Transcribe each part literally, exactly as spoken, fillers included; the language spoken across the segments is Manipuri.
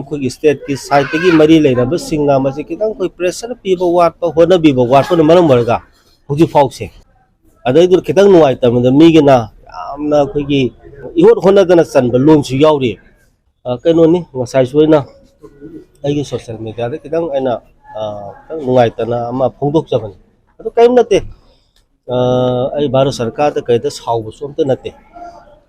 ꯑꯩꯈꯣꯏꯒꯤ ꯁ꯭ꯇꯦꯠꯀꯤ ꯁꯥꯏꯠꯇꯒꯤ ꯃꯔꯤ ꯂꯩꯅꯕꯁꯤꯡꯅ ꯃꯁꯤ ꯈꯤꯇꯪ ꯑꯩꯈꯣꯏ ꯄ꯭ꯔꯦꯁꯔ ꯄꯤꯕ ꯋꯥꯠꯄ, ꯍꯣꯠꯅꯕꯤꯕ ꯋꯥꯠꯄꯅ ꯃꯔꯝ ꯑꯣꯏꯔꯒ ꯍꯧꯖꯤꯛ ꯐꯥꯎꯁꯦ꯫ ꯑꯗꯩꯗꯨꯗ ꯈꯤꯇꯪ ꯅꯨꯡꯉꯥꯏꯇꯕꯗ ꯃꯤꯒꯤꯅ ꯌꯥꯝꯅ ꯑꯩꯈꯣꯏꯒꯤ ꯏꯍꯣꯠ ꯍꯣꯠꯅꯗꯅ ꯆꯟꯕ ꯂꯣꯟꯁꯨ ꯌꯥꯎꯔꯤ꯫ ꯑ, ꯀꯩꯅꯣꯅꯤ, ꯉꯁꯥꯏꯁꯨ ꯑꯩꯅ ꯑꯩꯒꯤ ꯁꯣꯁꯤꯌꯦꯜ ꯃꯦꯗꯤꯌꯥꯗ ꯈꯤꯇꯪ ꯑꯩꯅ, ꯑ, ꯈꯤꯇꯪ ꯅꯨꯡꯉꯥꯏꯇꯅ ꯑꯃ ꯐꯣꯡꯗꯣꯛꯆꯕꯅꯤ꯫ ꯑꯗꯨ ꯀꯔꯤꯝ ꯅꯠꯇꯦ꯫ ꯑ, ꯑꯩ ꯚꯥꯔꯠ ꯁꯔꯀꯥꯔꯗ ꯀꯩꯗ ꯁꯥꯎꯕꯁꯨ ꯑꯝꯇ ꯅꯠꯇꯦ꯫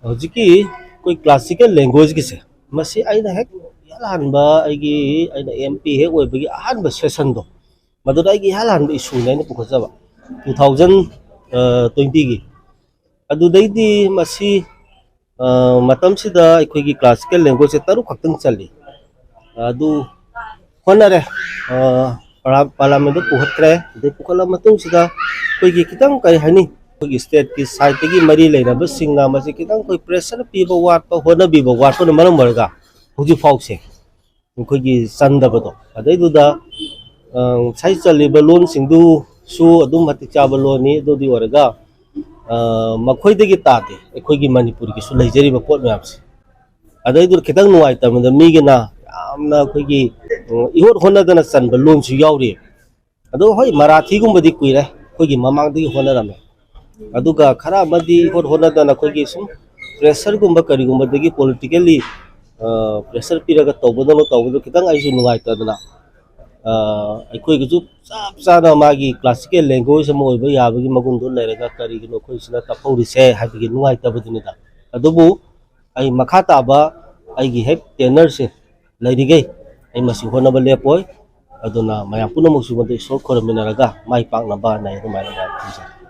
ꯍꯧꯖꯤꯛꯀꯤ ꯑꯩꯈꯣꯏ ꯀ꯭ꯂꯥꯁꯤꯀꯦꯜ ꯂꯦꯡꯒ꯭ꯋꯦꯖꯀꯤꯁꯦ, ꯃꯁꯤ ꯑꯩꯅ ꯍꯦꯛ ꯏꯍꯥꯟ ꯍꯥꯟꯕ ꯑꯩꯒꯤ, ꯑꯩꯅ ꯑꯦꯝ ꯄꯤ ꯍꯦꯛ ꯑꯣꯏꯕꯒꯤ ꯑꯍꯥꯟꯕ ꯁꯦꯁꯟꯗꯣ, ꯃꯗꯨꯗ ꯑꯩꯒꯤ ꯏꯍꯥꯟ ꯍꯥꯟꯕ ꯏꯁꯨꯅꯦ ꯑꯩꯅ ꯄꯨꯈꯠꯆꯕ, ꯇꯨ ꯊꯥꯎꯖꯟ ꯇ꯭ꯋꯦꯟꯇꯤꯒꯤ꯫ ꯑꯗꯨꯗꯩꯗꯤ ꯃꯁꯤ, ꯑ, ꯃꯇꯝꯁꯤꯗ ꯑꯩꯈꯣꯏꯒꯤ ꯀ꯭ꯂꯥꯁꯤꯀꯦꯜ ꯂꯦꯡꯒ꯭ꯋꯦꯖꯁꯦ ꯇꯔꯨꯛ ꯈꯛꯇꯪ ꯆꯜꯂꯤ꯫ ꯑꯗꯨ ꯍꯣꯠꯅꯔꯦ, ꯑ, ꯄꯥꯔꯂꯥ-, ꯄꯥꯔꯂꯥꯃꯦꯟꯗ ꯄꯨꯈꯠꯈ꯭ꯔꯦ꯫ ꯑꯗꯩ ꯄꯨꯈꯠꯂꯕ ꯃꯇꯨꯡꯁꯤꯗ ꯑꯩꯈꯣꯏꯒꯤ ꯈꯤꯇꯪ, ꯀꯔꯤ ꯍꯥꯏꯅꯤ, ꯑꯩꯈꯣꯏꯒꯤ ꯁ꯭ꯇꯦꯠꯀꯤ ꯁꯥꯏꯠꯇꯒꯤ ꯃꯔꯤ ꯂꯩꯅꯕꯁꯤꯡꯅ ꯃꯁꯤ ꯈꯤꯇꯪ ꯑꯩꯈꯣꯏ ꯄ꯭ꯔꯦꯁꯔ ꯄꯤꯕ ꯋꯥꯠꯄ, ꯍꯣꯠꯅꯕꯤꯕ ꯋꯥꯠꯄꯅ ꯃꯔꯝ ꯑꯣꯏꯔꯒ ꯍꯧꯖꯤꯛ ꯐꯥꯎꯁꯦ ꯑꯩꯈꯣꯏꯒꯤ ꯆꯟꯗꯕꯗꯣ꯫ ꯑꯗꯩꯗꯨꯗ, ꯑ, ꯉꯁꯥꯏ ꯆꯜꯂꯤꯕ ꯂꯣꯟꯁꯤꯡꯗꯨꯁꯨ ꯑꯗꯨꯝ ꯃꯇꯤꯛ ꯆꯥꯕ ꯂꯣꯟꯅꯤ꯫ ꯑꯗꯨꯗꯤ ꯑꯣꯏꯔꯒ, ꯑ, ꯃꯈꯣꯏꯗꯒꯤ ꯇꯥꯗꯦ ꯑꯩꯈꯣꯏꯒꯤ ꯃꯅꯤꯄꯨꯔꯒꯤꯁꯨ ꯂꯩꯖꯔꯤꯕ ꯄꯣꯠ ꯃꯌꯥꯝꯁꯦ꯫ ꯑꯗꯩꯗꯨꯗ ꯈꯤꯇꯪ ꯅꯨꯡꯉꯥꯏꯇꯕꯗ ꯃꯤꯒꯤꯅ ꯌꯥꯝꯅ ꯑꯩꯈꯣꯏꯒꯤ, ꯑ, ꯏꯍꯣꯠ ꯍꯣꯠꯅꯗꯅ ꯆꯟꯕ ꯂꯣꯟꯁꯨ ꯌꯥꯎꯔꯤ꯫ ꯑꯗꯣ ꯍꯣꯏ, ꯃꯔꯥꯊꯤꯒꯨꯝꯕꯗꯤ ꯀꯨꯏꯔꯦ, ꯑꯩꯈꯣꯏꯒꯤ ꯃꯃꯥꯡꯗꯒꯤ ꯍꯣꯠꯅꯔꯝꯃꯦ꯫ ꯑꯗꯨꯒ ꯈꯔ ꯑꯃꯗꯤ ꯏꯍꯣꯠ ꯍꯣꯠꯅꯗꯅ ꯑꯩꯈꯣꯏꯒꯤ ꯁꯨꯝ ꯄ꯭ꯔꯦꯁꯔꯒꯨꯝꯕ ꯀꯔꯤꯒꯨꯝꯕꯗꯒꯤ politically, ꯑ, ꯄ꯭ꯔꯦꯁꯔ ꯄꯤꯔꯒ ꯇꯧꯕꯗꯧꯅ ꯇꯧꯕꯗꯣ ꯈꯤꯇꯪ ꯑꯩꯁꯨ ꯅꯨꯡꯉꯥꯏꯇꯗꯅ, ꯑ, ꯑꯩꯈꯣꯏꯒꯤꯁꯨ ꯆꯞ ꯆꯥꯅ ꯃꯥꯒꯤ ꯀ꯭ꯂꯥꯁꯤꯀꯦꯜ ꯂꯦꯡꯒ꯭ꯋꯦꯖ ꯑꯃ ꯑꯣꯏꯕ ꯌꯥꯕꯒꯤ ꯃꯒꯨꯟꯗꯣ ꯂꯩꯔꯒ ꯀꯔꯤꯒꯤꯅꯣ ꯑꯩꯈꯣꯏꯁꯤꯅ ꯇꯞꯍꯧꯔꯤꯁꯦ ꯍꯥꯏꯕꯒꯤ ꯅꯨꯡꯉꯥꯏꯇꯕꯗꯨꯅꯤꯗ꯫ ꯑꯗꯨꯕꯨ ꯑꯩ ꯃꯈꯥ ꯇꯥꯕ ꯑꯩꯒꯤ ꯍꯦꯛ ꯇꯦꯅꯔꯁꯦ ꯂꯩꯔꯤꯈꯩ ꯑꯩ ꯃꯁꯤ ꯍꯣꯠꯅꯕ ꯂꯦꯞꯄꯣꯏ꯫ ꯑꯗꯨꯅ ꯃꯌꯥꯝ ꯄꯨꯝꯅꯃꯛꯁꯨ ꯃꯗꯨ ꯏꯁꯣꯔ ꯈꯨꯔꯨꯝꯃꯤꯟꯅꯔꯒ ꯃꯥꯏ ꯄꯥꯛꯅꯕ ꯍꯥꯏꯅ ꯑꯩ ꯑꯗꯨꯃꯥꯏꯅ ꯃꯌꯥꯝ ꯊꯝꯖꯒꯦ꯫